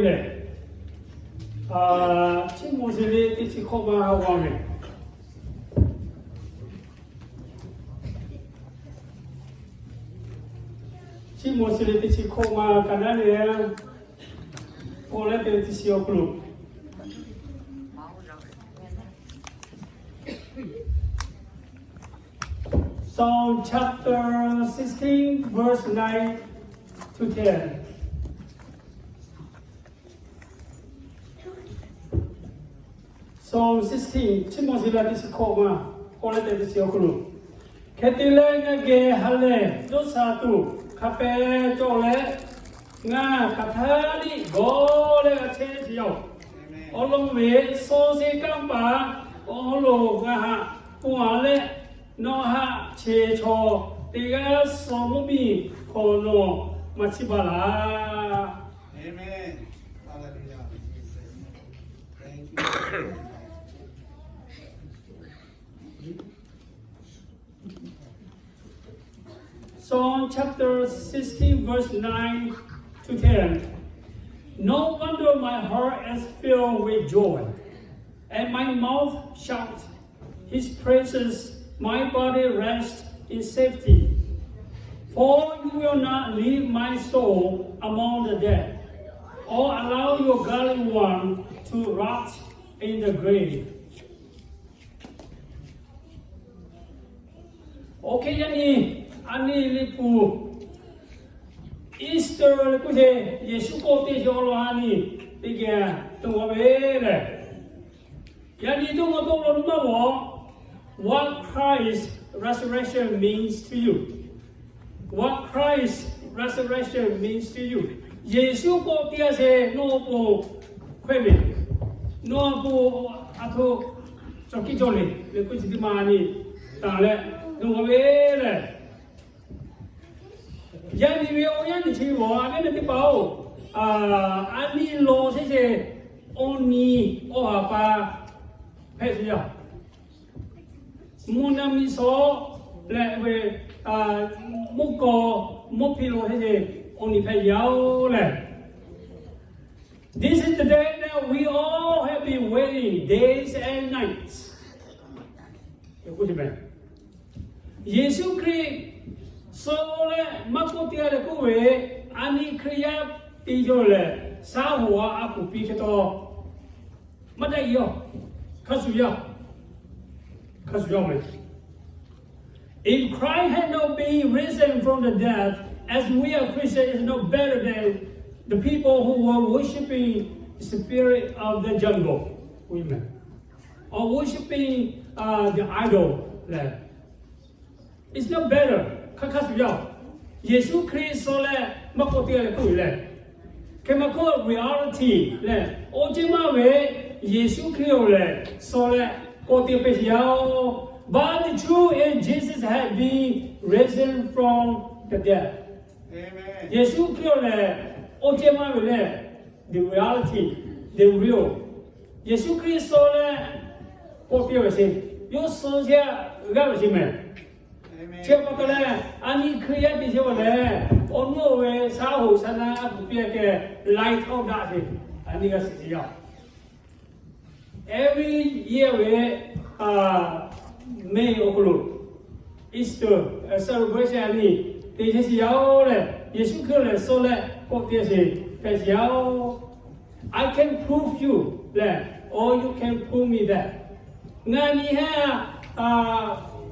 lehˬ, Chiˇ Moˍseˍ ve teˇ chi hkawꞈ ma g'a mehˍ. Chiˇ Moˍseˍ ve teˇ chi hkawꞈ ma kaꞈ naˉ leh, k'awꞈ leh teˇ chi awˬ hk'aw lo Psalm chapter sixteen, verse nine to ten. Psalm sixteen, Chiˇ Moˍseˍ ve teˇ chi hkawꞈ ma, k'awꞈ leh teˇ chi awˬ hk'aw lo, hk'e te leh ngaˬ geh ha lehˬ dawˇ sha tuˬ hk'a peh cawˬ leh, ngaˬ hk'aˬ htaˇ liꞈ gawˬ leh g'a chehˇ ve yoˬ. Awˬ lawn ve shaw sheˍ kanˇ paˍ awˬ hk'aw lo ngaˬ haꞈ ponˬ a leh, nawˬ haꞈ cheˬ chaw teˇ g'aˇ shaw mvuhˇ miˬ hk'awꞈ nawˬ maˇ chiˇ baˬ laˬ. Psalm chapter sixteen, verse nine to ten. No wonder my heart is filled with joy, and my mouth shouts his praises, my body rests in safety. For you will not leave my soul among the dead, or allow your godly one to rot in the grave. Oˇ hk'e yaˇ nyi, a nyi liꞈ hpu Easter leh kuˇ sheˍ, Yeˍsuˆ k'oˆ teˇ ceuˬ awˬ lawn a nyi teˇ geh to g'a ve lehˬ, yaˇ nyi dawˇ g'a dawˇ law nuˇ maˇ g'awˬ, what Christ resurrection means to you. What Christ resurrection means to you. Yeˍsuˆ k'oˆ teˇ g'aˇ sheˍ nawˬ awˬ pon hkawehˇ ve, nawˬ awˬ pon a htoꞈ cawˬ kiˇ cawˬ le ve kuˇ chi teˇ ma nyi taˍ leh, nawˬ g'a ve lehˬ, yaˇ nyi ve awˬ yanˇ nyi chi ve a ve teˇ hpaˍ-oˬ, a nyi law sheˍ sheˍ, awˬ nyi awˬ ha pa hpehꞈ sheˍ yaˇ. Mvuhˇ naw miˬ shawˍ leh ve, mvuhˇ kaw mvuhˇ hpiˇ lo heˆ ve awˬ nyi hpehꞈ yaˇ-oˬ lehˬ, this is the day that we all have been waiting days and nights. Yeˍsuˆ Hkriꞈ suh leh maˇ k'oˆ teˇ g'aˇ leh k'oˆ ve, a nyi Hkriꞈ yaˇ te yaw lehˬ, shaˉ hoꞈ a a kuˬ piˇ hk'e taw maˇ daꞈ yaˇ-oˬ, hk'a shuˍ yaˇ, hk'a shuˍ yaˇ-oˬ meh. If Christ had not been risen from the dead, as we are Christians, it's no better than the people who were worshiping the spirit of the jungle, or worshiping the idol. It's not better. Hk'a hk'a shuˍ yaˇ-oˬ, Yeˍsuˆ Hkriꞈ suh leh maˇ k'oˆ teˇ g'aˇ leh k'oˆ ve lehˬ, hk'e maˇ k'oˆ, reality lehˬ, oˇ ceuˬ maˇ ve, Yeˍsuˆ Hkriꞈ-oˬ lehˬ suh leh k'oˆ teˇ g'aˇ hpehꞈ yaˇ-oˬ. But the truth is Jesus has been risen from the dead. Yeˍsuˆ Hkriꞈ-oˬ lehˬ, oˇ ceuˬ maˇ ve lehˬ, the reality, the real. Yeˍsuˆ Hkriꞈ suh leh k'oˆ piˇ ve sheˍ, yawˇ suh sheˍ g'aˇ ve sheˍ meh. Chi pa taw leh, a nyi Hkriꞈ yaˇ te sheˍ-oˬ lehˬ, awˬ nuˇ ve shaˉ hoꞈ shaˉ naˆ a kuˬ piˇ kehˬ light of that sheˍ, a nyi g'a shiˍ sheˍ yaˇ. Every year ve May awˬ hk'aw lo Easter celebration a nyi te sheˍ sheˍ yaˇ-oˬ lehˬ, Yeˍsuˆ Hkriꞈ lehˬ suh leh k'oˆ teˇ g'aˇ sheˍ hpehꞈ sheˍ yaˇ-oˬ. I can prove you lehˬ, or you can prove me that. Ngaˬ nyi haˉ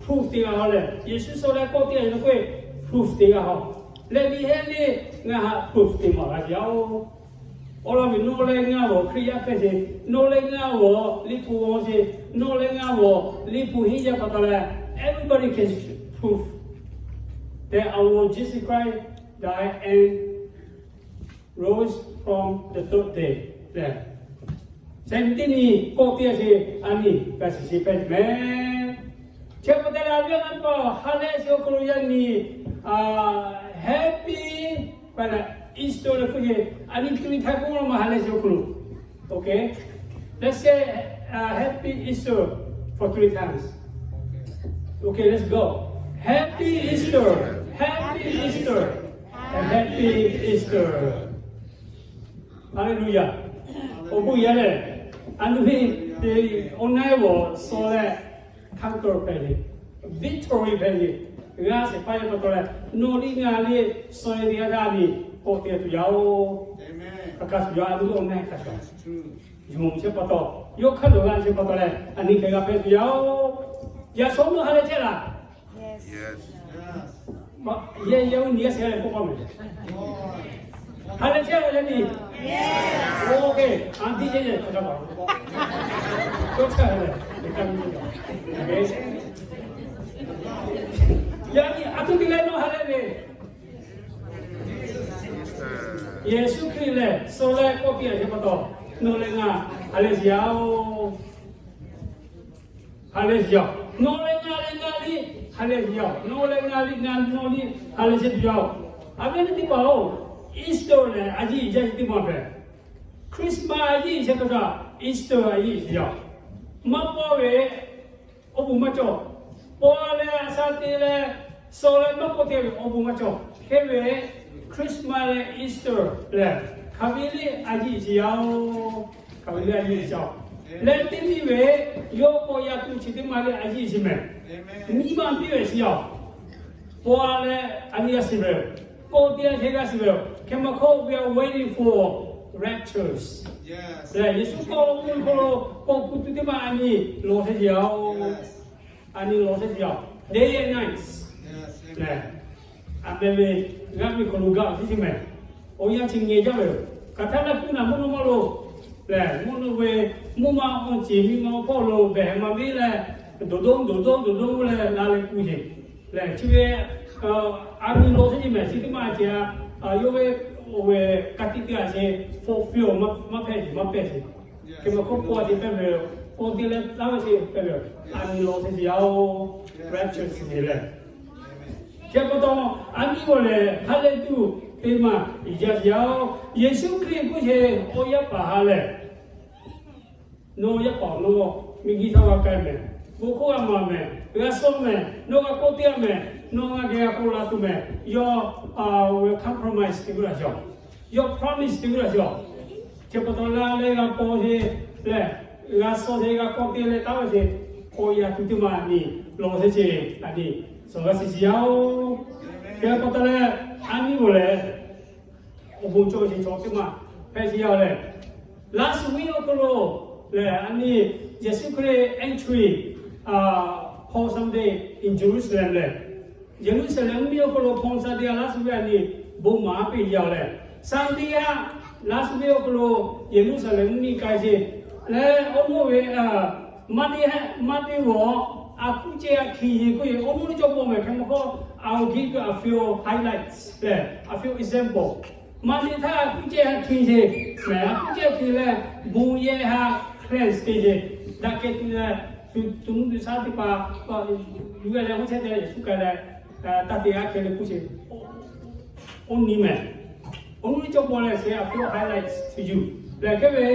prove teˇ g'aˇ-oˬ lehˬ, Yeˍsuˆ suh leh k'oˆ teˇ g'aˇ lehˬ k'oˆ ve prove teˇ g'aˇ-oˬ. Leh nyi haˉ le ngaˬ haꞈ prove teˇ maˬ g'a yaˇ-oˬ. Awˬ lawn ve nawˬ leh ngaˬ g'awˬ Hkriꞈ yaˇ hpehꞈ sheˍ, nawˬ leh ngaˬ g'awˬ liꞈ hpu g'awˬ sheˍ, nawˬ leh ngaˬ g'awˬ liꞈ hpu henˇ yaˇ pa taw leh, everybody can prove that our Lord Jesus Christ died and rose from the third day lehˬ, same thing nyi k'oˆ teˇ g'aˇ sheˍ a nyi g'a shiˍ sheˍ hpehꞈ meh. Chi pa taw leh a viˉ a nyi paˍ ha lehˬ sheˍ awˬ hk'aw lo yaˇ nyi, Happy, pa leh, Easter leh k'oˆ ve, a nyi three times k'oˆ laˇ maˇ ha lehˬ sheˍ awˬ hk'aw lo. Okay, let's say Happy Easter for three times. Okay, let's go. Happy Easter, Happy Easter, and Happy Easter. Haˍleˍluˍyaˍ. Awˬ bon yaˇ lehˬ, a nu heˆ te awˬ na eˉ g'awˬ suh leh, conquer hpehꞈ ve, victory hpehꞈ ve, g'a shehˍ hpaˇ yaˇ pa taw leh, nawˬ liˇ ngaˬ liˇ suh ve teˇ g'aˇ htaˇ a nyi k'awꞈ te tuˬ yaˇ oˬ. Hk'aˬ hk'aˬ shuˍ yaˇ a nu oˇ na eˉ hk'aˬ shuˍ, yonˍ chehˇ pa taw, yawˇ hk'aˇ nawˬ g'a chehˇ pa taw leh, a nyi hk'e g'a hpehꞈ tuˬ yaˇ oˬ. Yaꞈ shawˉ meuˇ ha lehˬ chehˇ laˇ. Yehˬ, yehˬ, oˇ nyi a shehˍ leh k'oˆ k'oˆ mehˍ. Ha lehˬ chehˇ ve yaˇ nyi. Oˇ hk'e, a tiˉ chehˇ yehˬ hk'aˬ hk'aˬ pa, tawˇ chehˇ leh, yaˇ nyi a htoꞈ te leh nawˬ ha lehˬ ve, Yeˍsuˆ Hkriꞈ lehˬ suh leh k'awꞈ piˇ a chehˇ pa taw, nawˬ leh ngaˬ ha lehˬ shiˍ yaˇ oˬ. Ha lehˬ shiˍ yaˇ oˬ. Nawˬ leh ngaˬ leh ngaˬ liˇ ha lehˬ shiˍ yaˇ oˬ. Nawˬ leh ngaˬ liˇ ngaˬ nawˬ liˇ ha lehˬ chehˇ tuˬ yaˇ oˬ. A ve teˇ hpaˍ-oˬ, Easter lehˬ a yiˇ yaˇ teˇ maˬ hpehꞈ. Christmas a yiˇ chehˇ pa taw, Easter a yiˇ shiˍ yaˇ oˬ. Maˇ paw ve awˬ bon maˇ cawˬ. Paw leh a sha te leh, suh leh maˇ k'oˆ te ve awˬ bon maˇ cawˬ. Hk'e ve Christmas leh Easter lehˬ, hk'aˬ ve liˇ a yiˇ shiˍ yaˇ oˬ. Hk'aˬ ve liˇ a yiˇ shiˍ yaˇ oˬ. Leh teˇ nyi ve, yawˇ k'awꞈ yaꞈ tuˬ chi teˇ maˬ liˇ a yiˇ shiˍ mehˍ. Nyi ma piˇ ve shiˍ yaˇ oˬ. Paw leh a nyi g'a shiˍ ve, k'oˆ teˇ g'aˇ hk'e g'a shiˍ ve, hk'e maˇ hk'oˆ, we are waiting for raptures. Lehˬ Yeˍsuˆ k'awꞈ k'oˆ hk'aw lo k'awꞈ kuˬ tuˬ teˇ maˬ a nyi lawˬ chehˇ shiˍ yaˇ oˬ. A nyi lawˬ chehˇ shiˍ yaˇ oˬ. Day and night. Lehˬ, a meh ve g'a ve hk'aw lo gaˬ teˇ chi mehˍ. Awˬ yanˇ chi ngeh jaˇ ve yoˬ. Hk'aˬ htaˇ laˇ puiˉ naˬ mvuhˇ naw ma lo lehˬ, mvuhˇ naw ve mvuhˇ ma awˬ ceˬ miˇ ma awˬ hpawˇ lo behˬ ma ve leh, dawˬ dawˇ dawˬ dawˇ dawˬ dawˇ leh na leh kuˬ sheˍ. Lehˬ chi ve a nyi lawˬ chehˇ chi mehˍ, chi teˇ maˬ a ceˬ a, yawˇ ve awˬ ve ka tiꞈ teˇ g'aˇ sheˍ fulfill maˇ hpehꞈ sheˍ, maˇ hpehꞈ sheˍ. Hk'e maˇ k'oˆ, paw a sheˍ hpehꞈ ve yoˬ. K'oˆ teˇ leh taˉ ve sheˍ hpehꞈ ve yoˬ. A nyi lawˬ chehˇ shiˍ yaˇ oˬ. Rapture chi ve lehˬ, chi pa taw, a nyi g'awˬ lehˬ ha lehˬ tuˬ teˇ maˬ i jaˇ shiˍ yaˇ oˬ. Yeˍsuˆ Hkriꞈ k'oˆ sheˍ, awˬ yaˇ paˍ ha lehˬ, nawˬ yaˇ paˍ nawˬ miˬguiˬ htaꞈ g'a k'ai mehˍ, bon hkawˇ g'a maˍ mehˍ, g'a suh mehˍ, nawˬ g'a k'oˆ teˇ g'aˇ mehˍ, nawˬ g'a geh g'a k'oˆ la tuˬ mehˍ, yawˇ a ve compromise te g'uˇ laˬ shiˍ yaˇ oˬ. Yawˇ promise te g'uˇ laˬ shiˍ yaˇ oˬ. Chi pa taw la leh g'a paw sheˍ lehˬ, g'a suh sheˍ, g'a k'awꞈ te leh taˉ ve sheˍ, k'awꞈ yaꞈ tuˬ teˇ maˬ a nyi lawˬ chehˇ sheˍ, a nyi suh g'a shiˍ shiˍ yaˇ oˬ. Chi pa taw leh, a nyi g'awˬ lehˬ awˬ bon cawˬ sheˍ cawˬ teˇ maˬ hpehꞈ shiˍ yaˇ lehˬ, last week awˬ hk'aw lo lehˬ, a nyi Yeˍsuˆ Hkriꞈ entry, Palm Sunday in Jerusalem lehˬ, Yeˍruˆsaˍlehnˍ mvuhˇ miˬ awˬ hk'aw lo Palm Sunday a last week a nyi bon maˍ a piˇ yaˇ lehˬ, Sunday a last week awˬ hk'aw lo Yeˍruˆsaˍlehnˍ mvuhˇ miˬ k'ai sheˍ leh, awˬ moˍ ve Monday, Monday g'awˬ a kuˉ cehˇ a hkiˬ yeˬ k'oˆ yeˬ awˬ moˍ teˇ cawˇ paw mehˍ. Hk'e maˇ k'oˆ, I will give you a few highlights lehˬ, a few example. Monday htaˇ a kuˉ cehˇ a hkiˬ sheˍ mehˍ. A kuˉ cehˇ a hkiˬ lehˬ, bon yehˬ ha cleanse te sheˍ. Daꞈ kehˬ tuˬ lehˬ, tuˬ nuˇ tuˬ shaˉ teˇ hpaˍ yuˬ g'a leh, oˇ chehˇ te Yeˍsuˆ k'ai leh, taˇ te g'a hkeh leh k'oˆ sheˍ. Oˇ nyi mehˍ. Awˬ moˍ teˇ cawˇ paw lehˬ sheˍ, a few highlights to you lehˬ, hk'e ve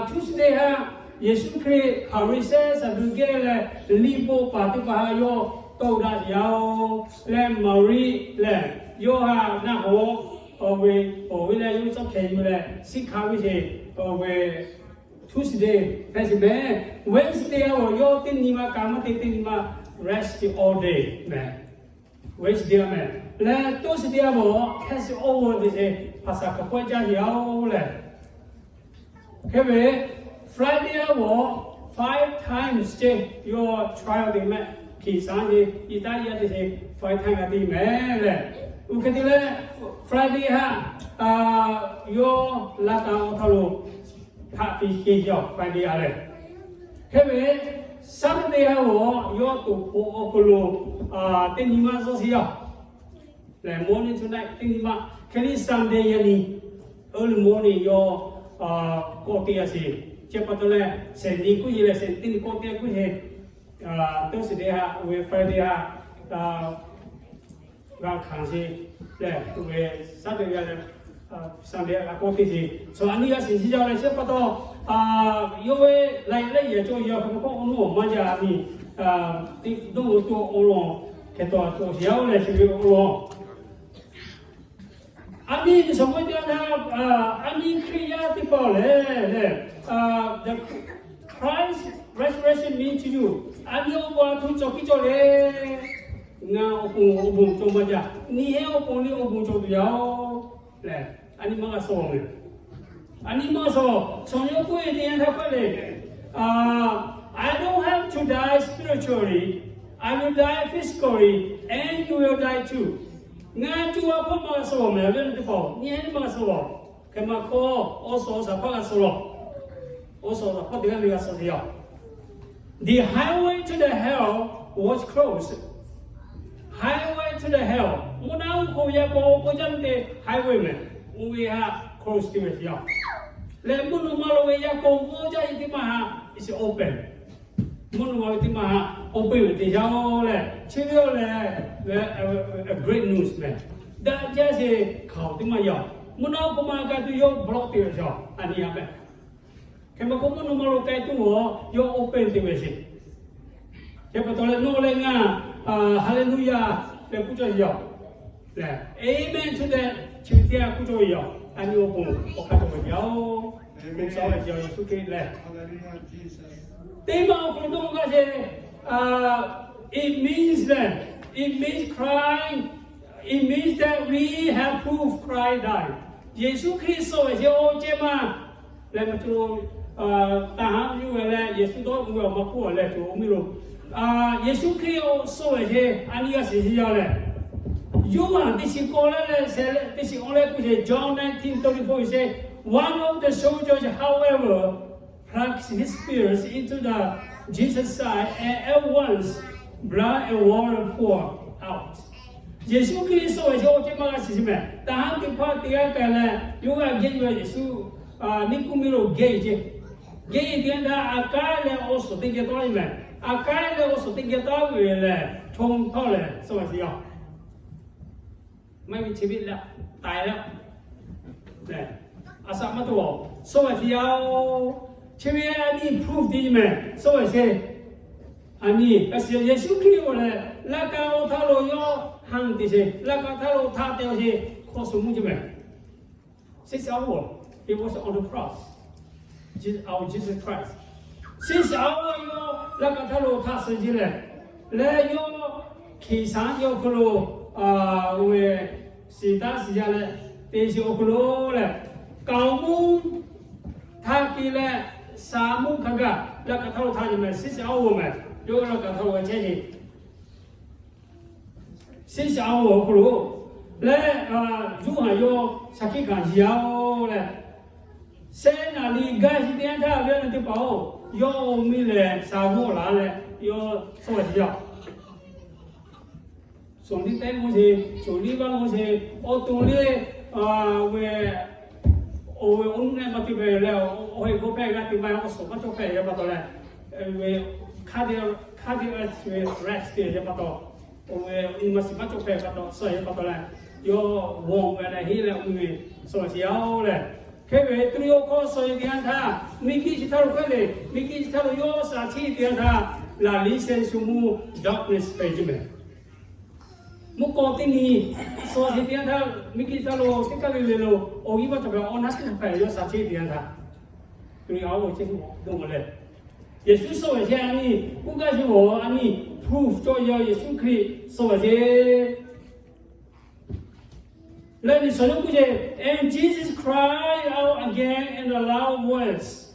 Tuesday haˉ Yeˍsuˆ Hkriꞈ Hpaˍriˍsehˇ Saˍduˆkehˇ leh liꞈ bvuhꞈ paˍ teˇ hpaˍ htaꞈ yawˇ tawˆ daꞈ yaˇ oˬ leh, Maˍriˆ lehˬ yawˇ htaꞈ naˆ hoꞈ, awˬ ve, awˬ ve leh yawˇ ve tcuhˉ hkeh yuˬ leh shiˉ hkanˍ ve sheˍ. Awˬ ve Tuesday hpehꞈ sheˍ mehˍ. Wednesday a g'awˬ yawˇ teˇ nyi ma ka maˇ te, teˇ nyi ma rest all day mehˍ. Wednesday a mehˍ leh, Thursday a g'awˬ hkehˇ shiˍ awˬ ve te sheˍ, Paˍsaˍhkaˍ hpawˇ jaˇ sheˍ yaˇ lehˬ, hk'e ve Friday a g'awˬ five times ceh yawˇ trial te mehˍ. Hkiˬ shaˉ sheˍ, iˉ taˆ yaˇ te sheˍ, five times g'a te mehˍ lehˬ, oˇ hk'e te leh Friday haˉ yawˇ laˇ taˍ awˬ htaˇ lo htaꞈ te sheˍ yaˇ Friday a lehˬ, hk'e ve Saturday a g'awˬ yawˇ toꞈ hpoꞈ awˬ hk'aw lo teˇ nyi ma zuhˆ sheˍ yaˇ lehˬ, morning to night teˇ nyi ma, hk'e le Sunday yaˇ nyi early morning yawˇ k'awꞈ te yaˇ sheˍ. Chi pa taw leh, shehˍ nyi k'oˆ yeˬ lehˬ, shehˍ teˇ nyi k'awꞈ te k'oˆ sheˍ, Thursday haˉ, oˇ ve Friday haˉ g'a hkanˍ sheˍ lehˬ, oˇ ve Saturday leh Sunday g'a k'awꞈ te sheˍ. Chaw a nyi g'a shiˍ shiˍ yaˇ leh, chi pa taw yawˇ ve laiˉ laiˉ yehˬ cawˬ yaˇ hk'aw lo k'awꞈ awˬ nuˇ awˬ maˇ jaˇ a nyi, teˇ dawˇ lo tuˬ awˬ lawn hk'e taw cawˬ sheˍ yaˇ lehˬ, chi ve awˬ lawn A nyi ni shawˍ k'oˆ teˇ g'aˇ htaˇ, a nyi Hkriꞈ yaˇ teˇ hpaˍ-oˬ lehˬ, the Christ resurrection mean to you, a nyi awˬ bon a htoꞈ cawˬ piˇ cawˬ le. Ngaˬ awˬ pon awˬ bon cawˬ maˇ jaˇ. Nyi heˆ awˬ pon le awˬ bon cawˬ tuˬ yaˇ-oˬ lehˬ, a nyi maˇ g'a shawˍ ve. A nyi maˇ shawˍ, shawˍ yawˇ k'oˆ ve teˇ yanˇ htaˇ hk'aˇ le, I don't have to die spiritually. I will die physically, and you will die too. Ngaˬ co a hpawˇ maˇ g'a shawˍ mehˍ ve teˇ hpaˍ, nyi heˆ maˇ g'a shawˍ. Hk'e maˇ hkawˇ, awˬ suhˍ awˬ shaˍ hpawˇ g'a shawˍ lawˬ. Awˬ suhˍ awˬ shaˍ hpawˇ teˇ g'aˇ le g'a shawˍ ve yoˬ. The highway to the hell was closed. Highway to the hell. Mvuhˇ naw k'o yaˇ k'o k'oˆ jaˇ ve teˇ highway mehˍ. Oˇ ve htaꞈ close te ve yoˬ. Lehˬ mvuhˇ naw ma lo ve yaˇ k'o k'oˆ jaˇ ve teˇ maˇ ha, it's open. Mvuhˇ naw ma ve teˇ maˇ ha, open ve teˇ yanˇ-oˬ lehˬ, chi ve-oˬ lehˬ, a great news mehˍ. Daꞈ jaˇ sheˍ hkaoˍ teˇ maˇ yaˇ-oˬ. Mvuhˇ naw k'o maˇ k'ai tuˬ yawˇ block te ve yoˬ. A nyi a mehˍ. Hk'e maˇ k'oˆ mvuhˇ naw ma lo k'ai tuˬ-oˬ, yawˇ open te ve sheˍ. Chi pa taw leh nawˬ leh ngaˬ, hallelujah leh k'oˆ cawˇ ve yoˬ. Amen to that, chi teˇ g'aˇ k'oˆ cawˇ ve yoˬ. A nyi awˬ pon awˬ hk'aˇ cawˬ ve yoˬ. K'o sha ve yoˬ, Yeˍsuˆ Hkriꞈ lehˬ, teˇ maˇ awˬ hk'aw lo dawˇ g'aˇ sheˍ. It means that, it means Christ, it means that we have proved Christ died. Yeˍsuˆ Hkriꞈ shawˍ ve sheˍ awˬ ceh maˇ leh maˇ cawˬ. Taˍ haˉ yuˬ ve leh Yeˍsuˆ dawˇ ve awˬ maˇ k'oˆ leh cawˬ oˇ miˇ lo, Yeˍsuˆ Hkriꞈ shawˍ ve sheˍ a nyi g'a shiˍ shiˍ yaˇ lehˬ, Yoˇhanˬ teˇ shiˍ k'awꞈ leh leh shehˍ leh teˇ shiˍ awˬ leh k'oˆ sheˍ, John nineteen thirty-four, he said, one of the soldiers, however, plunged his spear into the Jesus side, and at once blood and water poured out. Yeˍsuˆ Hkriꞈ shawˍ ve sheˍ awˬ ceh maˇ g'a shiˍ shiˍ mehˍ. Taˍ haˉ teˇ hpaˍ teˇ g'aˇ k'ai leh, yawˇ g'a geh ve Yeˍsuˆ, Niˆkoˇmiˆ lo geh ceˇ. Geh teˇ yanˇ htaˇ a k'aˉ leh awˬ suhˍ teˇ geh tawˆ la mehˍ. A k'aˉ leh awˬ suhˍ teˇ geh tawˆ ve lehˬ, hto hpawˇ lehˬ shawˍ ve sheˍ yaˇ. Maˇ heˆ ve chi ve leh, taiˍ leh, a shaꞈ maˇ taw, shawˍ ve sheˍ yaˇ-oˬ. Chi ve a nyi proof te mehˍ, shawˍ ve sheˍ. A nyi, a shiˍ Yeˍsuˆ Hkriꞈ-oˬ lehˬ, laˇ ka awˬ htaˇ lo yawˇ haꞈ te sheˍ, laˇ ka htaˇ lo htaꞈ te sheˍ, hk'awꞈ suˍ mvuhˇ ce mehˍ. Six hour, he was on the cross. Our Jesus Christ. Six hour yawˇ laˇ ka htaˇ lo htaꞈ suh ce lehˬ, leh yawˇ hkiˬ shaˍ yawˇ hk'aw lo, oˇ ve shiˍ taˉ shiˍ yaˇ leh te sheˍ awˬ hk'aw lo lehˬ, kaoˍ mvuhˇ htaˇ ke leh shaˍ mvuhˇ hk'a gaˬ laˇ ka htaˇ lo htaꞈ ce mehˍ. Six hour mehˍ, yawˇ laˇ ka htaˇ lo chehˇ ce. Six hour awˬ hk'aw lo leh, Yoˇhanˬ yawˇ shaˍ hkiˆ hkanˍ shiˍ yaˇ-oˬ leh, shehˆ naˍ riˍ gaˇ shiˍ teˇ yanˇ htaˇ ve a nyi teˇ hpaˍ-oˬ, yawˇ awˬ miˇ lehˬ shaˍ mvuhˇ laˬ leh yawˇ shawˍ ve sheˍ yaˇ. Suˍ liˇ tehˉ mvuhˇ sheˍ, suˍ liˇ vaˇ mvuhˇ sheˍ, awˬ to le, ve, awˬ ve awˬ nuˇ nehˆ maˇ te ve leh, awˬ heˆ k'oˆ hpehˇ g'a te maˇ awˬ suhˍ maˇ cawˬ hpehˇ ve pa taw leh, ve, cardiac arrest ve pa taw, awˬ ve awˬ nyi ma shiˍ maˇ cawˬ hpehˇ pa taw, suh ve pa taw leh, yawˇ g'awˬ ve leh heˆ leh awˬ nyi ve shawˍ ve sheˍ yaˇ-oˬ lehˬ, hk'e ve teˇ nyi awˬ hk'aw shawˍ ve teˇ yanˇ htaˇ, miˬguiˬ chi htaˇ lo hk'e le, miˬguiˬ chi htaˇ lo yawˇ shaˍ hkiˆ teˇ yanˇ htaˇ, laꞈ liˇ sheh shu mvuhˇ darkness hpehꞈ ce mehˍ. Mvuhˇ k'aw teˇ nyi shawˍ ve teˇ yanˇ htaˇ, miˬguiˬ htaˇ lo teˇ kaˇ le le lo awˬ g'uˇ vaˇ cawˬ hpehꞈ, awˬ naˉ teˇ hpaˍ yawˇ shaˍ hkiˆ teˇ yanˇ htaˇ, teˇ nyi awˬ ceh dawˇ leh, Yeˍsuˆ shawˍ ve sheˍ a nyi, k'oˆ gaˇ sheˍ awˬ a nyi, proof cawˬ yaˇ Yeˍsuˆ Hkriꞈ shawˍ ve sheˍ. Leh nyi shawˍ yawˇ k'oˆ ce, and Jesus cried out again in a loud voice,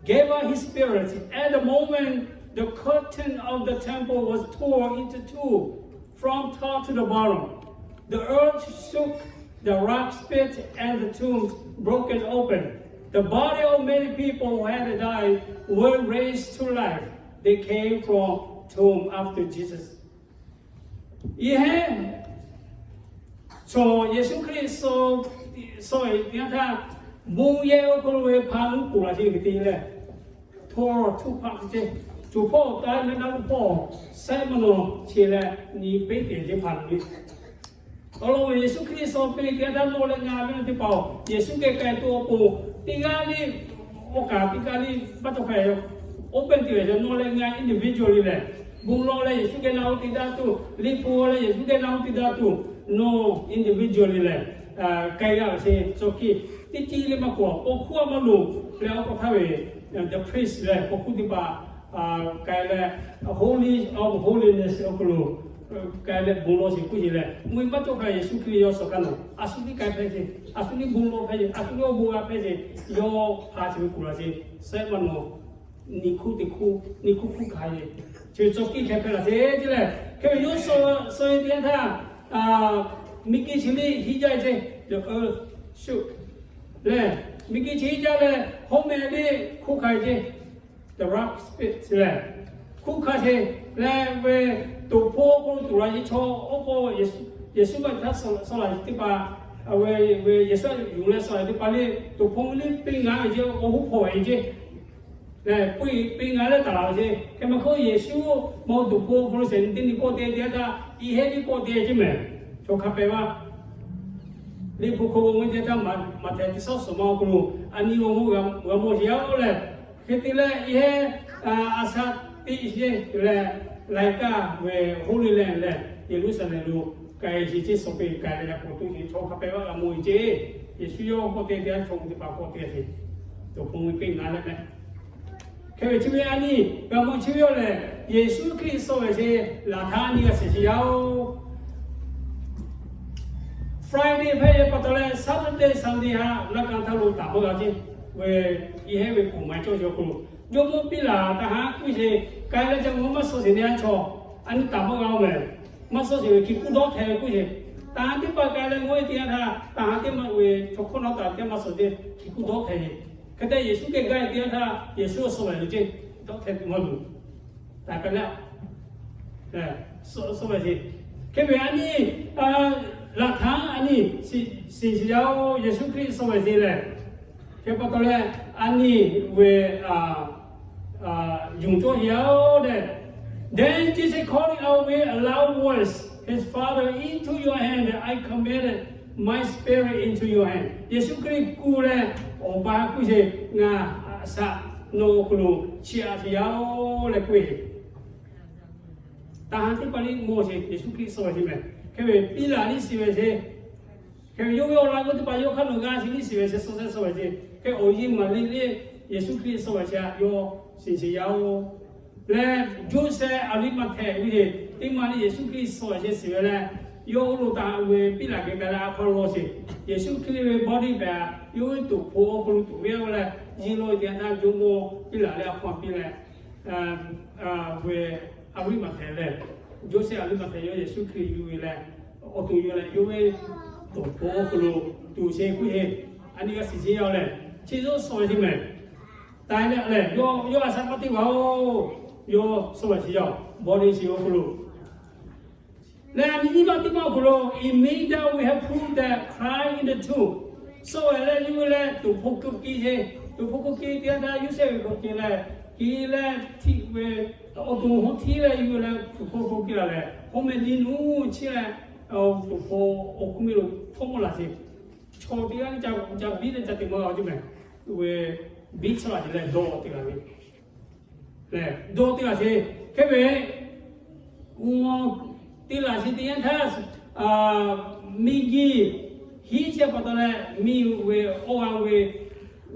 gave up his spirit. At the moment, the curtain of the temple was torn into two, from top to the bottom. The earth shook, the rock split, and the tombs broken open. The body of many people who had died were raised to life. They came from tomb after Jesus. Yeˍ heˆ chaw Yeˍsuˆ Hkriꞈ shawˍ ve teˇ yanˇ htaˇ, bon yehˬ awˬ hk'aw lo ve hpa nuˇ k'oˍ laˬ ce ve teˇ lehˬ, htaw htuˇ hpaˆ ce, co hpawˇ taˍ ve naˆ uˉ hpawˇ sehˉ maˇ nawˬ che leh nyi peˉ te ce hpa nuˇ ve. Awˬ lawn ve Yeˍsuˆ Hkriꞈ shawˍ piˇ ve teˇ yanˇ htaˇ nawˬ leh ngaˬ ve teˇ hpaˍ-oˬ, Yeˍsuˆ geh k'ai tuˬ awˬ pon teˇ g'aˇ le, awˬ kaˍ teˇ g'aˇ le maˇ cawˬ hpehꞈ. Oˇ hpehꞈ te ve nawˬ leh ngaˬ individual le lehˬ, bon lawˬ leh Yeˍsuˆ geh naˆ uˉ te daꞈ tuˬ, liꞈ hpu leh Yeˍsuˆ geh naˆ uˉ te daꞈ tuˬ, Nawˬ individually lehˬ, k'ai g'a ve ce cawˬ kiˇ. Teˇ ciˇ le maˇ k'oˆ, paw hkuˇ a maˇ loˍ leh, oˇ k'aw htaˇ ve the priest lehˬ, paw hkuˇ teˇ hpaˍ k'ai leh, holy of holiness awˬ hk'aw lo k'ai leh bon lawˬ sheˍ k'oˆ ve lehˬ, mvuhˇ miˬ maˇ cawˬ hk'a Yeˍsuˆ Hkriꞈ yawˇ suh hk'aˇ nawˬ a shu tiˉ k'ai hpehꞈ ce, a shu tiˉ bon lawˬ hpehꞈ ce, a shu tiˉ awˬ bon g'a hpehꞈ ce, yawˇ hpa chi ve kuˬ laˬ ce, sehˉ maˇ nawˬ nyi hkuˇ teˇ hkuˇ, nyi hkuˇ hkuˇ hkanˍ ve, chi ve cawˬ kiˇ hkeh hpehꞈ laˬ ce ce lehˬ, hkeh ve yawˇ suh suh ve teˇ yanˇ htaˇ, miˬguiˬ chi liˇ hiˉ jaˇ ce, the earth shook lehˬ, miˬguiˬ chi hiˉ jaˇ leh, hawˉ meh liˇ hkuˇ hkanˍ ce, the rock split lehˬ, hkuˇ hkanˍ ce leh ve, toˍ hpon awˬ hk'aw lo tuˬ la ce chaw oˇ k'o, Yeˍsuˆ maˇ htaˇ suh laˬ teˇ hpaˍ, ve Yeˍsuˆ yuˬ leh suh laˬ teˇ hpaˍ liˇ toˍ hpon liˇ piˇ ngaˬ ve ce, awˬ hoˉ hpawˇ ve ce lehˬ, piˇ ngaˬ leh taˍ laˬ ve ce. Hk'e maˇ hk'oˆ Yeˍsuˆ maˇ toˍ hpon awˬ hk'aw lo shehˍ nyi teˇ nyi kawˆ te teˇ yanˇ htaˇ, i hehˉ liˇ kawˆ te ce mehˍ. Chaw hk'a pehˍ vaˇ liꞈ hpu hk'aw lo ve teˇ yanˇ htaˇ, Maꞈhtehˍ teˇ shawˉ suhˍ ma awˬ hk'aw lo a nyi awˬ hoˉ g'a mawˬ ce yaˇ oˬ lehˬ, hk'e te leh i hehˉ a sha teˇ sheˍ leh, laiˉ kaˆ ve Holy Land lehˬ, Yeˍruˆsaˍlehnˍ lo k'ai sheˍ ce, suh peˇ k'ai leh yaꞈ k'oˍ tuˬ sheˍ, chaw hk'a pehˍ vaˇ g'a mawˬ ve ce. Yeˍsuˆ yawˇ kawˆ te teˇ yanˇ, chaw teˇ hpaˍ kawˆ te sheˍ, toˍ hpon ve piˇ ngaˬ leh mehˍ. Hk'e ve chi ve a nyi g'a mawˬ chi ve yoˬ lehˬ, Yeˍsuˆ Hkriꞈ suh ve ce, laˬ htaˇ a nyi g'a shiˍ shiˍ yaˇ oˬ. Friday hpehꞈ ve pa taw leh Saturday, Sunday haꞈ laˇ kaꞈ htaˇ lo taˍ maˇ g'a ce. Ve i hehˉ ve kuˬ ma cawˇ yaw hk'aw lo, jawˇmawˇ piˇ laˬ taˍ haˉ k'oˆ ve ce, k'ai leh ca mawˬ maˇ suh sheˍ nyi a chaw, a nyi taˍ maˇ g'a oˬ mehˍ. Maˇ suh sheˍ ve hkiˬ kuˇ dawˇ hpehꞈ ve k'oˆ ce. Taˍ haˉ teˇ hpaˍ k'ai leh mawˇ e teˇ yanˇ htaˇ, taˍ haˉ teˇ maˇ ve chaw hkawˇ nawˉ taˍ teˇ maˇ suh ce, hkiˬ kuˇ dawˇ hpehꞈ ve. Hk'e te Yeˍsuˆ geh gaˇ e teˇ yanˇ htaˇ Yeˍsuˆ suh ve ce, dawˇ hpehꞈ tuˬ maˇ loˬ. Taˍ hpehꞈ leh suh ve ce. Hk'e ve a nyi laˬ htaˇ a nyi shiˍ shiˍ yaˇ oˬ, Yeˍsuˆ Hkriꞈ suh ve ce lehˬ, hk'e pa taw leh a nyi ve yonˍ cawˇ yaˇ oˬ lehˬ, Then Jesus calling out with a loud voice, his Father, into your hand I committed my spirit into your hand. Yeˍsuˆ Hkriꞈ kuˬ leh awˬ ba k'oˆ ce, ngaˬ a shaꞈ nawˬ awˬ hk'aw lo chiˇ aꞈ sheˍ yaˇ oˬ leh k'oˆ ve Taˍ haˉ teˇ hpaˍ liˇ mawˬ sheˍ, Yeˍsuˆ Hkriꞈ suh ve ce mehˍ. Hk'e ve Piˉlaꞈ liˇ shiˍ ve ce. Hk'e ve yawˇ ve awˬ laꞈ g'awˇ teˇ hpaˍ yawˇ hk'aˇ nawˬ g'a shiˍ liˇ shiˍ ve ce, suh suh suh ve ce. Hk'e awˬ yeˇ maˍ liˇ liˇ Yeˍsuˆ Hkriꞈ suh ve ce, yawˇ shiˍ shiˍ yaˇ oˬ leh, Jawˇsehꞈ Aˍriˆmaꞈhtehˍ ve ce, teˇ maˇ liˇ Yeˍsuˆ Hkriꞈ suh ve ce shiˍ ve leh, yawˇ oˇ lo taˍ ve Piˉlaꞈ geh k'ai leh a hk'aw lo shiˍ. Yeˍsuˆ Hkriꞈ ve body hpehꞈ, yawˇ ve toˍ hpon awˬ hk'aw lo tuˍ ve leh, yiˇ lawˇ ve teˇ yanˇ htaˇ jawˇmawˇ Piˉlaꞈ leh a hk'aw piˇ leh, ve Aˍriˆmaꞈhtehˍ lehˬ, Jawˇsehꞈ Aˍriˆmaꞈhtehˍ yawˇ Yeˍsuˆ Hkriꞈ yuˬ ve leh, awˬ to yuˬ leh yawˇ ve toˍ hpon awˬ hk'aw lo tuˍ sheˍ k'oˆ ve, a nyi g'a shiˍ sheˍ yaˇ lehˬ, chi yawˇ suh ve ce mehˍ. Taiˍ leh lehˬ, yawˇ a shaꞈ maˇ teˇ g'aˇ oˬ, yawˇ suh ve ce yaˇ, body sheˍ awˬ hk'aw lo leh a nyi nyiˇ maˇ teˇ maˇ awˬ hk'aw lo, it means that we have proved that Christ in the tomb. Suh ve leh yawˇ ve leh toˍ hpon keu ke ce. Toˍ hpon keu ke teˇ yanˇ htaˇ Yoˇsehꞈ ve keu ke leh, ke leh htiˆ ve, awˬ to hawˉ htiˆ leh yawˇ ve leh toˍ hpon keu ke laˬ lehˬ, hawˉ meh liˇ nuˇ chiˇ leh, toˍ hpon awˬ hkuˇ miˇ lo hpawˇ mawˇ laˬ ce. Chaw teˇ g'aˇ ca biˇ leh ca te maˇ g'a ce mehˍ. Ve biˇ chawˇ laˬ ce leh dawˇ teˇ g'aˇ ve lehˬ, dawˇ teˇ g'aˇ ce. Hk'e ve, teˇ laˬ ce teˇ yanˇ htaˇ, miˬguiˬ hiˉ chehˇ pa taw leh, miˬ ve awˬ g'aˇ ve,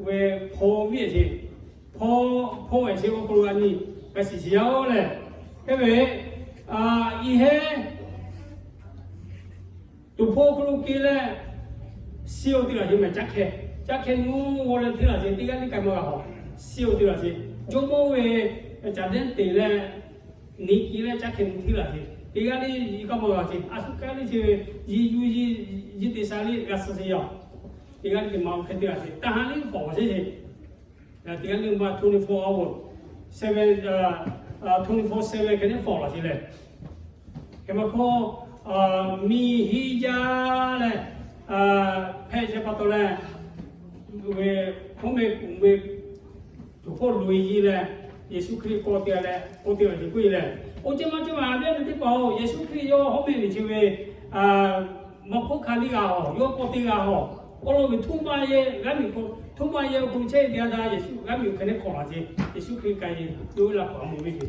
ve hpaw viˉ ce, hpaw, hpaw ve ce awˬ hk'aw lo a nyi g'a shiˍ shiˍ yaˇ oˬ lehˬ, hk'e ve, i hehˉ toˍ hpon awˬ hk'aw lo ke leh, siˇ oˇ teˇ laˬ ce mehˍ, caˇ hkeh, caˇ hkeh nuˇ g'aw leh teˇ laˬ ce teˇ g'aˇ liˇ k'ai maˇ g'a hawˬ. Siˇ oˇ teˇ laˬ ce, jawˇmawˇ ve caˍ dehˉ teˍ leh, nyi ki leh caˇ hkeh nuˇ teˇ laˬ ce, teˇ g'aˇ liˇ yi k'aˇ maˇ g'a ce, a shu kaˇ liˇ ce ve, yi yuˇ yi, yi te sha liˇ g'a suh ce yaˇ. Teˇ g'aˇ liˇ te ma oˇ hk'e teˇ laˬ ce, taˇ haˉ liˇ fawˍ ce ce. Teˇ g'aˇ liˇ ma twenty four hour, seven, twenty four seven hk'e liˇ fawˍ laˬ ce lehˬ. Hk'e maˇ hkawˇ, miˬ hiˉ jaˇ leh, hpehꞈ chehˇ pa taw leh, ve hawˉ meh kuˬ ve toˍ hpawˇ loꞈ e yi leh, Yeˍsuˆ Hkriꞈ kawˆ te leh kawˆ te ve ce k'oˆ e lehˬ, oˇ ceuˬ maˇ ceuˬ maˇ a ve teˇ hpaˍ-oˬ, Yeˍsuˆ Hkriꞈ yawˇ hawˉ meh ve ce ve maˇ hpawˇ hk'a liˇ g'a hawˬ, yawˇ kawˆ te g'a hawˬ. Awˬ lawn ve htuˇ maˇ yehˇ g'aˇ miˬ hk'aw, htuˇ maˇ yehˇ awˬ hk'aw lo chehˇ ve teˇ yanˇ htaˇ Yeˍsuˆ g'aˇ miˬ awˬ hk'e neˇ hk'awꞈ laˬ ce, Yeˍsuˆ Hkriꞈ k'ai ve yawˇ ve laꞈ hpaˍ mawˬ ve ce.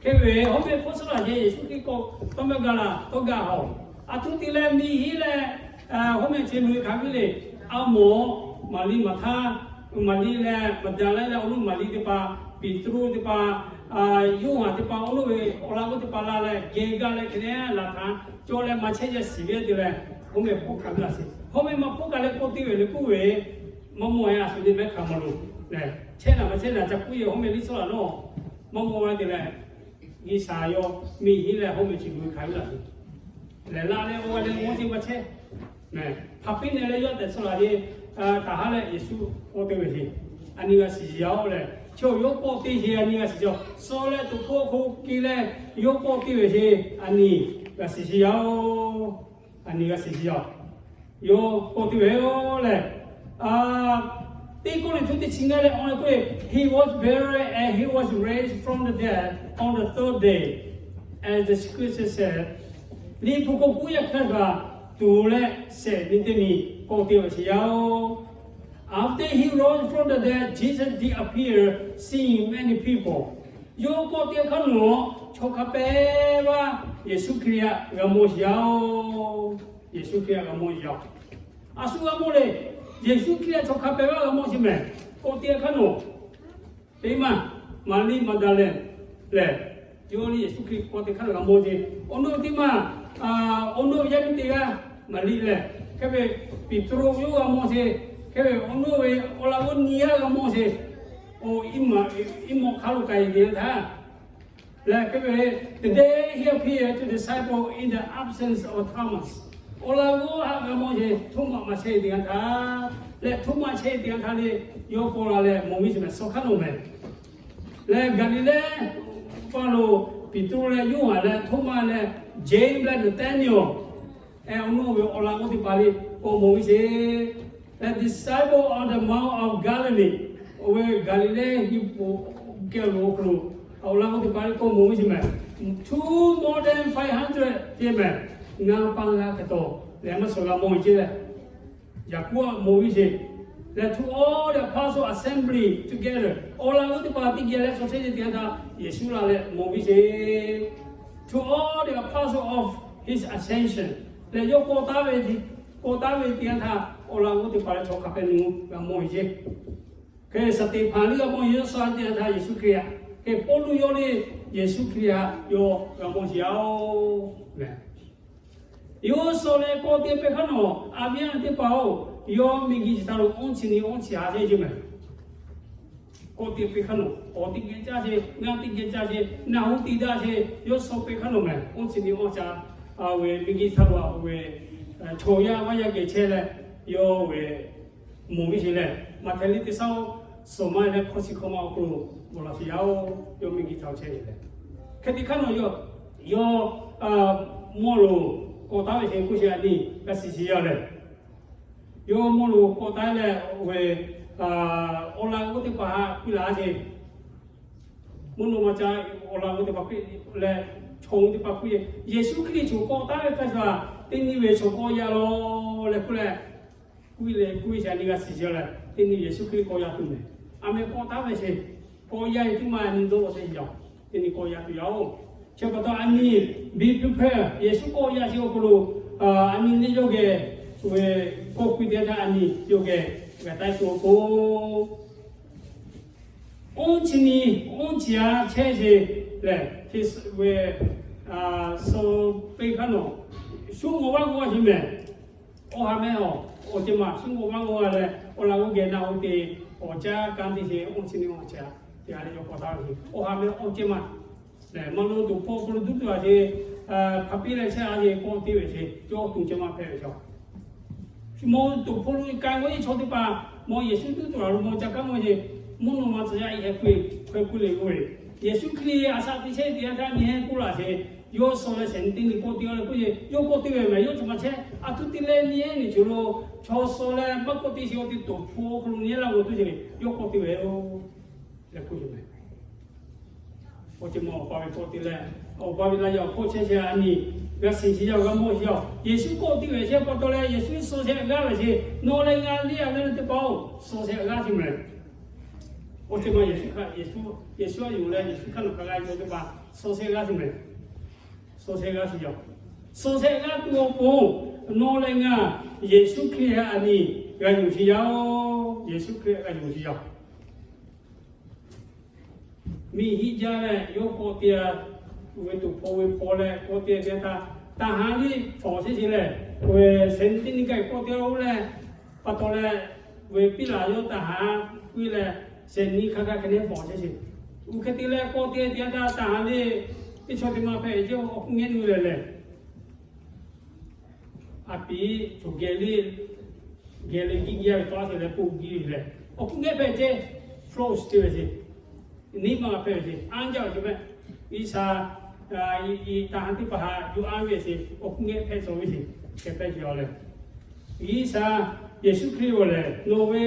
Hk'e ve hawˉ meh hpawˇ suhˉ laˬ ce, Yeˍsuˆ Hkriꞈ kawˆ tawˇ maˇ gaˬ laˬ, tawˇ gaˬ hawˬ. Aˬ htoꞈ te leh miˬ hiˉ leh, hoˉ mehˍ chi mui hkanˍ viˉ le. A mawˬ, Maˍriˆ Maˍhtaˆ, Maˍriˆ leh Maˍdaˍlehˇ leh awˬ nuˇ Maˍriˆ teˇ hpaˍ, Peˍtruˆ teˇ hpaˍ, Yoˇhanˬ teˇ hpaˍ, awˬ nuˇ ve awˬ laꞈ g'awˇ teˇ hpaˍ la leh geh gaˇ leh hk'e leh laˬ htaꞈ cawˬ leh maˇ chehˇ yaˇ shiˍ ve te leh, hoˉ mehˍ hpfuhˇ hkanˍ viˉ laˬ sheˍ. Hoˉ mehˍ maˇ hpfuhˇ kaꞈ leh k'oˆ te ve le k'oˆ ve, maˇ mawˬ-e a shu te mehˉ hkanˍ maˇ loˬ. Chehˇ naˍ maˇ chehˇ naˍ ca k'oˆ ve hoˉ mehˍ liˇ suhˉ laˬ nawˉ, maˇ mawˬ-e te leh, G'uiˬsha yawˇ miˬ hiˉ leh hoˉ mehˍ chi mui hkanˍ viˉ laˬ sheˍ. Lehˬ laꞈ leh awˬ g'a leh mawˇ ce maˇ chehˇ. Hk'aˬ piˇ nehˬ leh yawˇ tehꞈ suh laˬ ve, taˍ haˉ leh Yeˍsuˆ k'oˆ te ve sheˍ. A nyi g'a shiˍ shiˍ yaˇ-oˬ leh, chaw yawˇ k'oˆ te sheˍ a nyi g'a shiˍ yaˇ-oˬ. Suh leh tuꞈ hkawˇ hk'oˆ ke leh yawˇ k'oˆ te ve sheˍ a nyi g'a shiˍ shiˍ yaˇ-oˬ. A nyi g'a shiˍ shiˍ yaˇ-oˬ. Yawˇ k'oˆ te ve-oˬ lehˬ, teˇ kawˆ leh tuˬ teˇ chi ngaˇ leh awˬ leh k'oˆ ve, He was buried and he was raised from the dead on the third day, as the scripture said. Liꞈ hpu k'awꞈ k'oˆ yaˇ hk'aˇ kaꞈ tuˍ leh shehˍ nyi teˇ nyi k'oˆ te ve shiˍ yaˇ-oˬ. After he rose from the dead, Jesus did appear, seeing many people. Yawˇ k'oˆ te hk'aˇ nawˬ, chaw hk'a pehˍ vaˇ Yeˍsuˆ Hkriꞈ htaꞈ g'a mawˬ shiˍ yaˇ-oˬ. Yeˍsuˆ Hkriꞈ htaꞈ g'a mawˬ shiˍ yaˇ-oˬ. A shu g'a mawˬ le, Yeˍsuˆ Hkriꞈ chaw hk'a pehˍ vaˇ g'a mawˬ sheˍ mehˍ. K'oˆ te hk'aˇ nawˬ, teˇ maˇ Maˍriˆ Maˍdaˍlehˍ lehˬ, yawˇ liˇ Yeˍsuˆ Hkriꞈ k'oˆ te hk'aˇ g'a mawˬ sheˍ. Awˬ nuˇ teˇ maˇ, awˬ nuˇ yaˇ miˇ teˇ g'aˇ Maˍriˆ lehˬ, hk'e ve Peˍtruˆ yawˇ g'a mawˬ sheˍ. Hk'e ve awˬ nuˇ ve awˬ laꞈ g'awˇ nyi g'aˇ g'a mawˬ sheˍ. Oˬ, iˉ mawꞈ hk'aˇ lo k'ai te yanˇ htaˇ lehˬ, hk'e ve, the day he appeared to disciple in the absence of Thomas. Awˬ laꞈ g'awˇ haꞈ g'a mawˬ sheˍ, Htoˉmaꞈ maˇ chehˇ te yanˇ htaˇ lehˬ, Htoˉmaꞈ chehˇ te yanˇ htaˇ le, yawˇ k'oˆ la leh mawˬ ve sheˍ mehˍ, suh hk'aˇ nawˬ mehˍ. Lehˬ Gaˍliˍlehˇ paˇ lo Peˍtruˆ leh Yoˇhanˬ leh Htoˉmaꞈ leh James leh Naˍtanyaˇ, awˬ nuˇ ve awˬ laꞈ g'awˇ teˇ hpaˍ le k'o mawˬ ve sheˍ. The disciple on the Mount of Galilee, oˇ ve Gaˍliˍlehˇ hiˉ po kehˬ lo awˬ hk'aw lo awˬ laꞈ g'awˇ teˇ hpaˍ le k'o mawˬ ve sheˍ mehˍ. Two more than five hundred te mehˍ. Ngaˇ paˇ g'a hk'e taw lehˬ maˇ suh g'a mawˬ ve ceˇ leh, Yaˍkoˆ mawˬ ve sheˍ. Lehˬ to all the apostle assembly together, awˬ laꞈ g'awˇ teˇ hpaˍ teˇ geh leh chaw chehˇ te yanˇ htaˇ Yeˍsuˆ la leh mawˬ ve sheˍ. To all the apostle of his ascension, lehˬ yawˇ k'awꞈ taˉ ve, k'awꞈ taˉ ve te yanˇ htaˇ awˬ laꞈ g'awˇ teˇ hpaˍ leh chaw hk'a pehˍ nu g'a mawˬ ve ceˇ. Hk'e Saˍteˍhpanˍ liˇ g'a mawˬ Yeˍsuˆ te yanˇ htaˇ Yeˍsuˆ Hkriꞈ htaꞈ, hk'e Pawˇluꞈ yawˇ le Yeˍsuˆ Hkriꞈ htaꞈ yawˇ g'a mawˬ sheˍ yaˇ-oˬ. Yawˇ suh leh k'awꞈ te pehˬ hk'aˇ nawˬ, a viˉ a nyi teˇ hpaˍ-oˬ, yawˇ miˬguiˬ chi htaꞈ lo awˇ chi nyi awˇ chi a ceˇ ceˇ mehˍ. K'awꞈ te pehˬ hk'aˇ nawˬ, awˬ teˇ geh caˇ sheˍ, ngaˇ teˇ geh caˇ sheˍ, naˬ hu te daꞈ sheˍ, yawˇ suh pehˬ hk'aˇ nawˬ mehˍ, awˇ chi nyi awˇ chi a ve miˬguiˬ htaꞈ lo a ve chaw yaˇ vaˇ yaˇ geh chehˇ leh, yawˇ ve mawˬ ve sheˍ lehˬ, Maꞈhtehˍ liꞈ teˇ shaˉ-oˬ, suhˍ maˇ leh hkawˇ chi hkawˇ maˇ awˬ hk'aw lo bvuhꞈ laˬ sheˍ yaˇ-oˬ, yawˇ miˬguiˬ htaꞈ lo chehˇ ve lehˬ. Hk'e te hk'aˇ nawˬ yawˇ, yawˇ mawˇ loˍ k'awꞈ taˉ ve hk'e k'oˆ sheˍ a nyi g'a shiˍ shiˍ yaˇ lehˬ, yawˇ mawˇ loˍ k'awꞈ taˉ leh oˇ ve awˬ laꞈ g'awˇ teˇ hpaˍ htaꞈ piˇ laˬ sheˍ. Mvuhˇ naw ma ca awˬ laꞈ g'awˇ teˇ hpaˍ piˇ leh, chaw teˇ hpaˍ piˇ, Yeˍsuˆ Hkriꞈ choˬ k'awꞈ taˉ ve hk'a shuˍ, teˇ nyi ve chaw k'awꞈ yaˇ lawˬ leh k'oˆ leh, k'oˆ leh k'oˆ ve shaˍ nyi g'a shiˍ shiˍ leh, teˇ nyi Yeˍsuˆ Hkriꞈ k'awꞈ yaˇ tuˬ mehˍ. A mehˍ k'awꞈ taˉ ve sheˍ, k'awꞈ yaˇ ve teˇ maˇ nyi dawˇ law sheˍ yaˇ, teˇ nyi k'awꞈ yaˇ tuˬ yaˇ-oˬ. Chi pa taw a nyi, be prepared, Yeˍsuˆ k'awꞈ yaˇ sheˍ awˬ hk'aw lo, a nyi le yawˇ geh, oˇ ve k'awꞈ k'oˆ te htaˇ a nyi yawˇ geh g'a taˆ tuˬ awˬ hk'aw lo Awˇ chi nyi, awˇ chi a chehˇ sheˍ lehˬ, hk'e ve suh pehˬ hk'aˇ nawˬ, shu ngaw vaˇ ngaw sheˍ mehˍ. Awˬ ha mehˍ awˬ, awˬ ceh maˬ shu ngaw vaˇ ngaw leh, awˬ laꞈ g'awˇ geh naˆ hoꞈ te, awˬ caˇ kanˇ te sheˍ, awˇ chi nyi awˇ chi a te a le yawˇ k'awꞈ taˉ ve, awˬ ha mehˍ awˬ ceh maˬ lehˬ, maˇ lo toꞈ hpawˇ hk'aw lo duˇ tuˬ a sheˍ, hk'a piˇ leh chehˇ a sheˍ k'awꞈ te ve sheˍ, yawˇ tuˬ ceh maˬ hpehꞈ ve chaw Mawˇ toꞈ hpawˇ lo k'ai g'awˇ iˉ chaw teˇ hpaˍ, mawˇ Yeˍsuˆ tuˉ tuˬ a lo mawˇ ca kaˉ maˇ sheˍ, mvuhˇ naw ma tcuh yaˇ iˉ heh k'oˆ ve, hk'e k'oˆ le k'oˆ ve, Yeˍsuˆ Hkriꞈ a shaꞈ teꞈ chehˇ teꞈ yanˇ htaˇ nyi heh k'oˆ laˬ sheˍ, yawˇ suh leh shehˍ nyi teˇ nyi k'awꞈ te a leh k'oˆ sheˍ, yawˇ k'awꞈ te ve mehˍ, yawˇ chi ma chehˇ a htoꞈ te leh nyi heh nyi tuˬ lo, chaw suh leh maˇ k'awꞈ te sheˍ, awˬ te toꞈ hpawˇ hk'aw lo nyi heh laˇ g'awˬ tuˬ sheˍ, yawˇ k'awꞈ te ve yoˬ. Leh k'oˆ ve mehˍ. Awˬ ceh maˬ awˬ pa ve k'awꞈ te leh, awˬ pa ve la yaꞈ awˬ hk'oˆ chehˇ chehˇ a nyi, g'a shiˍ shiˍ yaˇ g'a mawˇ shiˍ yaˇ. Yeˍsuˆ k'awꞈ te ve chehˇ pa taw leh, Yeˍsuˆ suh shehˍ g'aˇ ve sheˍ, nawˬ leh ngaˬ liˇ a ve teˇ hpaˍ-oˬ, suh shehˍ g'aˇ sheˍ mehˍ. Awˬ ceh maˬ Yeˍsuˆ htaꞈ, Yeˍsuˆ a yoˬ leh Yeˍsuˆ hk'aˇ nawˬ hk'a g'a cawˬ teˇ hpaˍ suh shehˍ g'aˇ sheˍ mehˍ. Suh shehˍ g'aˇ sheˍ yaˇ. Suh shehˆ g'aˇ tuˬ awˬ pon, nawˬ leh ngaˬ Yeˍsuˆ Hkriꞈ htaꞈ a nyi g'a yuˬ sheˍ yaˇ-oˬ. Yeˍsuˆ Hkriꞈ g'a yuˬ sheˍ yaˇ. Miˬ hiˆ jaˇ leh yawˇ kawˆ te-a, ve tuˬ hpaw ve hpaw leh kawˆ te-a teˇ yanˇ htaˇ, taˍ ha liˇ hpawˍ chehˇ sheˍ leh, ve sehˍ nyi teˇ nyi kaꞈ kawˆ te-a oˇ leh, pa taw leh, ve piˇ laˬ yawˇ taˍ ha piˇ leh, sehˍ nyi hk'a gaˇ hk'e neˇ hpawˍ chehˇ sheˍ. Uˬ hk'e te leh kawˆ te-a teˇ yanˇ htaˇ, taˍ ha liˇ teˇ chaw teˇ ma hpehꞈ ve ceˇ, awˬ hk'oˆ ngehˇ nu lehˬ lehˬ, a piˍ cawˬ geh liˇ, geh leh giˇ giˇ-a ve tawˇ a te leh k'oˆ giˇ ve lehˬ, awˬ hk'oˆ ngehˇ hpehꞈ ceˇ, float te ve ceˇ, neˇ ma hpehꞈ ve ceˇ, anˉ jaˇ ve ceˇ mehˆ. G'uiˬsha, taˍ ha teˇ hpaˍ htaꞈ yuˬ anˇ ve ceˇ, awˬ hk'oˆ ngehˇ hpehꞈ tcuh ve ceˇ, hk'e hpehꞈ ceˇ-a lehˬ, G'uiˬsha, Yeˍsuˆ Hkriꞈ-oˬ lehˬ, nawˬ ve,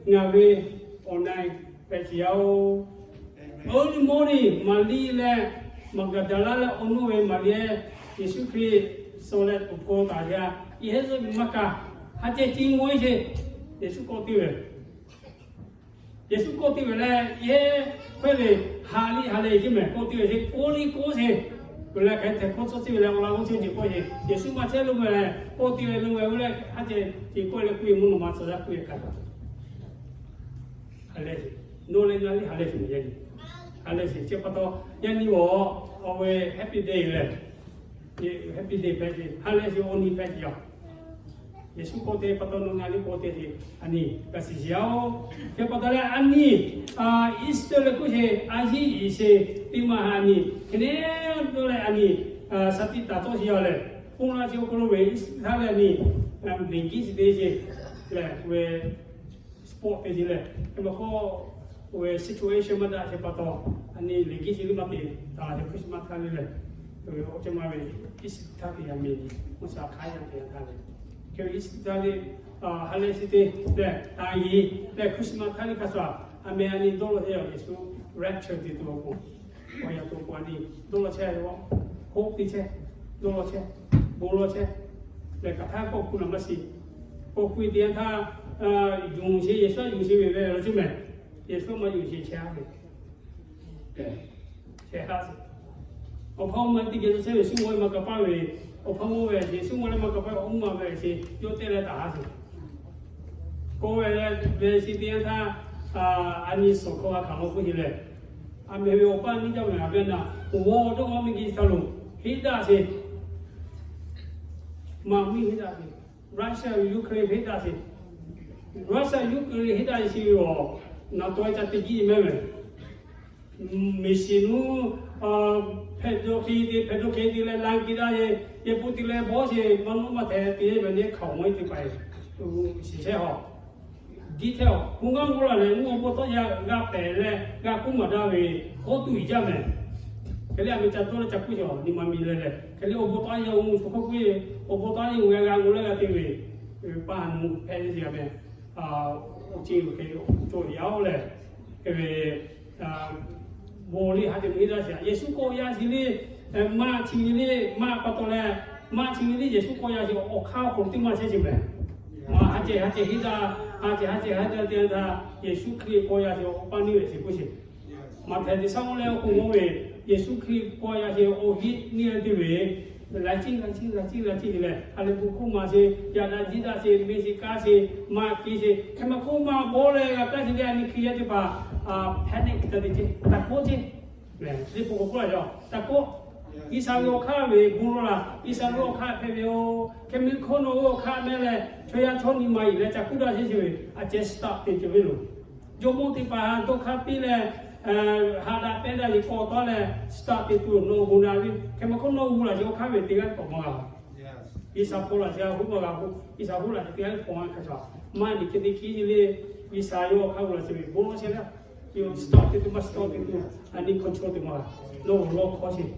ngaˬ ve awˬ na-e hpehꞈ sheˍ yaˇ-oˬ. Early morning, Maˍriˆ leh Maˍgaˍdaˍlaˆ leh awˬ nuˇ ve Maˍriˆ, Yeˍsuˆ Hkriꞈ suh leh tuˬ hpaw taˍ ve a, yehˇ zuhˆ maˇ kaꞈ, ha ceh ci mawˬ-e sheˍ. Yeˍsuˆ kawˆ te ve, Yeˍsuˆ kawˆ te ve leh yehˇ hk'e le, ha liˇ ha leh ceˇ mehˍ, kawˆ te ve ceˇ, k'oˆ liˇ k'oˆ sheˍ. Ve leh hk'e hteꞈ hkawˇ tcuhˇ ciˇ ve leh awˬ laꞈ g'awˇ chehˇ ceˇ k'oˆ sheˍ. Yeˍsuˆ maˇ chehˇ lo mehˍ leh kawˆ te ve lo mehˍ ve leh, ha ceh ci kawˆ leh k'oˆ ve mvuhˇ naw ma tcuh yaˇ k'oˆ ve hk'a taꞈ ha leh, nawˬ leh ngaˬ liˇ ha leh sheˍ mehˍ yaˇ nyi. Ha leh sheˍ chi pa taw, yaˇ nyi awˬ, awˬ ve happy day lehˬ, happy day hpehꞈ ve, ha leh sheˍ awˬ nyi hpehꞈ ve yoˬ. Yeˍsuˆ kawˆ te pa taw nawˬ ngaˬ liˇ kawˆ te sheˍ, a nyi g'a shiˍ shiˍ yaˇ-oˬ. Chi pa taw leh a nyi, Easter leh k'oˆ sheˍ, a yiˉ iˍ sheˍ teˇ ma ha a nyi, hk'e neˇ dawˇ leh a nyi, shaˍ tiꞈ taˍ tawˆ sheˍ yaˇ lehˬ, ponˬ laˇ chi awˬ hk'aw lo ve Easter htaˇ leh a nyi, leˬ kiˉ shiˍ te sheˍ lehˬ ve, sport te sheˍ lehˬ, hk'e ma hk'aw, ve situation maˇ daꞈ sheˍ pa taw, a nyi leˬ kiˉ shiˍ liˇ maˇ te, taˍ leh Christmas htaˇ le lehˬ, awˬ ceuˬ ma ve, Easter htaˇ te yaˇ mehˍ nyi, mvuhˇ shaˍ hk'aˇ yaˇ te yaˇ htaˇ lehˬ, hk'e ve Easter htaˇ le, ha leh shiˍ te lehˬ, taˍ yiˍ lehˬ Christmas htaˇ le hk'a shuˍ, a mehˍ a nyi dawˇ law chehˇ yaˇ Yeˍsuˆ rapture te tuˬ awˬ pon, awˬ yanˇ to pa ni dawˇ law chehˇ ve, hoˆ piˇ chehˇ, dawˇ law chehˇ, bon law chehˇ lehˬ, hk'aˬ htaˇ kawˆ ku naˬ maˇ shiˍ. Kawˆ ku-e teˇ yanˇ htaˇ, yonˍ sheˍ, Yeˍsuˆ htaꞈ yonˍ sheˍ ve ve law cuˇ mehˍ. Yeˍsuˆ maˇ yonˍ sheˍ chehˇ-a ve, chehˇ haˆ sheˍ. Awˬ hpawˇ ma teˇ geh lo chehˇ ve Yeˍsuˆ maˇ kaˍ paˇ ve, awˬ hpawˇ maˇ ve Yeˍsuˆ maˇ leh maˇ kaˍ paˇ ve awˬ mvuhˇ ma ve sheˍ, yawˇ teˇ leh taˍ haˆ sheˍ. Kawˆ ve leh ve shiˍ teˇ yanˇ htaˇ, a nyi suhˍ hkawˇ g'a hkanˍ law k'oˆ sheˍ lehˬ, a mehˍ ve awˬ paˇ nyiˇ jaˇ ve a ve naˬ, awˬ g'awˇ dawˇ maˇ miˇ geh htaˇ lo, heˆ daꞈ sheˍ. Maˇ miˇ heˆ daꞈ sheˍ. Russia Ukraine heˆ daꞈ sheˍ. Russia Ukraine heˆ daꞈ sheˍ ve awˬ, naˬ tawˆ ca te jiˇ mehˍ ve, miˬ shiˍ nuˇ hpehꞈ dawˇ hk'e te, hpehꞈ dawˇ hk'e te leh la keu daꞈ ve, yehˬ pon te leh bawˇ sheˍ maˇ nuˇ maˇ hteh te ve neˇ hkaoˍ maˇ te pa shiˍ chehˇ haw. Jiˇ hteˇ-oˬ, k'oˆ ngaˇ k'oˆ laˬ leh, mvuhˇ awˬ bon tawˆ yaˇ g'a pehˍ leh g'a k'oˆ maˍ daꞈ ve, k'awꞈ tuˬ iˍ jaˇ mehˍ. Hk'e leh a mehˍ ca dawˇ leh ca k'oˆ yaˇ-oˬ, nyi ma miˬ leh lehˬ, hk'e leh awˬ bon tawˆ yaˇ-oˬ, shu hk'oˆ k'oˆ-e, awˬ bon tawˆ yaˇ-oˬ g'a g'a k'oˆ leh g'a te ve, paˇ nuˇ hpehꞈ ve a mehˍ, awˬ ceˇ ve hk'e cawˬ yaˇ-oˬ lehˬ, hk'e ve bon liˇ ha te ve daˇ sheˍ. Yeˍsuˆ kawˆ yaˇ sheˍ liˇ, maˇ chi ve liˇ maˇ pa taw leh, maˇ chi ve liˇ Yeˍsuˆ kawˆ yaˇ sheˍ awˬ hk'aˇ awˬ hk'aw lo teˇ maˇ chehˇ sheˍ mehˍ. Maˇ ha ceh ha ceh heˆ daꞈ, ha ceh ha ceh ha daꞈ te daꞈ, Yeˍsuˆ Hkriꞈ kawˆ yaˇ sheˍ awˬ paˇ neˇ ve sheˍ k'oˆ sheˍ. Maꞈhtehˍ teˇ shaˉ oˇ leh awˬ k'oˍ mawˇ ve, Yeˍsuˆ Hkriꞈ kawˆ yaˇ sheˍ awˬ heˆ neˇ ve teˇ ve, laiˉ ciˉ laiˉ ciˉ laiˉ ciˉ laiˉ ciˉ leh, ha lehˬ bon hk'oˆ maˍ sheˍ, yaꞈ daꞈ jiˇ daꞈ sheˍ, meh sheˍ kaˇ sheˍ, maˇ keu sheˍ, hk'e ma hk'oˆ maˇ bawˆ leh g'a kaˇ sheˍ leh a nyi Hkriꞈ yaˇ teˇ hpaˍ, panic taˇ te ceˇ, taˇ kawˆ ceˇ. Liꞈ hpu k'awꞈ k'oˆ laˇ yaˇ-oˬ, taˇ kawˆ. G'uiˬsha ve awˬ hk'aˇ ve bon lawˬ laˬ, G'uiˬsha ve awˬ hk'aˇ hpehꞈ ve yoˬ. Hk'e mehˍ hkawˇ nawˬ ve awˬ hk'aˇ mehˍ leh, chaw yaˇ chaw nyi ma yuˬ leh ca kuˇ daꞈ sheˍ sheˍ ve, a ceh stop te cawˬ ve loˬ. Jawˇmawˇ teˇ hpaˍ dawˇ hk'aˇ piˇ leh, haꞈ daꞈ pehˇ daꞈ ve k'awꞈ tawˉ leh stop te tuˬ nawˬ bon daꞈ ve, hk'e mehˍ hkawˇ nawˬ gu laˬ sheˍ awˬ hk'aˇ ve teˇ g'aˇ k'awꞈ maˇ g'a. G'uiˬsha hpaw laˬ sheˍ a hoˆ maˇ g'a hoˆ, G'uiˬsha hoˆ laˬ sheˍ teˇ g'aˇ k'awꞈ maˇ hk'a shuˍ, maˇ nyi hk'e te hkiˉ nyi le, G'uiˬsha yawˇ awˬ hk'aˇ gu laˬ sheˍ ve bon lawˬ sheˍ leh, yawˇ stop te tuˬ maˇ stop te tuˬ, a nyi control te maˇ g'a. Nawˬ lawˇ hkawˇ sheˍ,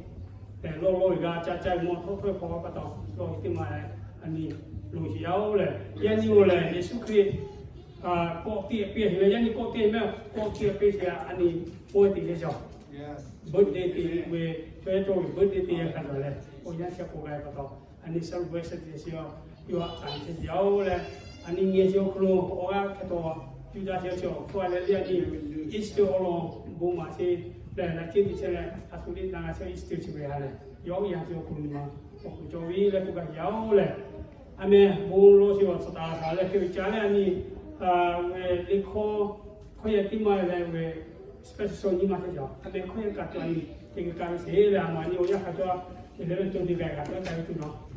lawˇ lawˇ ve g'a ca ca ve mawˇ htawˇ htawˇ ve hpaw pa taw lawˇ ve teˇ ma leh, a nyi loˬ sheˍ yaˇ-oˬ lehˬ, yaˇ nyi-oˬ lehˬ Yeˍsuˆ Hkriꞈ kawˆ te piˇ sheˍ leh, yaˇ nyi kawˆ te mehˍ kawˆ te piˇ sheˍ, a nyi pawehˇ te sheˍ shaˍ. Birthday te ve, chaw yaˇ cawˬ ve birthday te yaˇ hk'a gaˬ leh, awˬ yanˇ chi k'oˆ g'a pa taw, a nyi celebrate sheˍ te sheˍ, yawˇ a tanˍ chehˇ sheˍ yaˇ-oˬ leh, a nyi ngeh sheˍ awˬ hk'aw lo awˬ g'aˇ hk'e taw, Yuˇdaꞈ chi awˬ hk'aw lo leh le a nyi Easter awˬ lawn bon maˍ sheˍ leh, na ceˇ te chehˇ leh, a htoꞈ le na g'a chehˇ Easter chi ve ha lehˬ, yawˇ yanˇ chi awˬ hk'aw lo nyi ma awˬ kuˬ cawˬ ve leh k'oˆ gaˇ ve yoˬ lehˬ, a meh bon lawˬ sheˍ awˬ tcuhˍ taˍ taˍ leh hk'e ve ca leh a nyi, ve liꞈ hkawˇ, hkawˇ yaˇ tiˉ maˇ leh ve special show nyi ma teˇ cawˬ a meh hkawˇ yaˇ kaꞈ cawˬ a nyi, teˇ g'aˇ kaꞈ ve sheˍ leh a ma nyi awˬ yanˇ hk'a cawˬ, te leh ve to te g'a kaꞈ cawˬ ca ve tuˬ nawˬ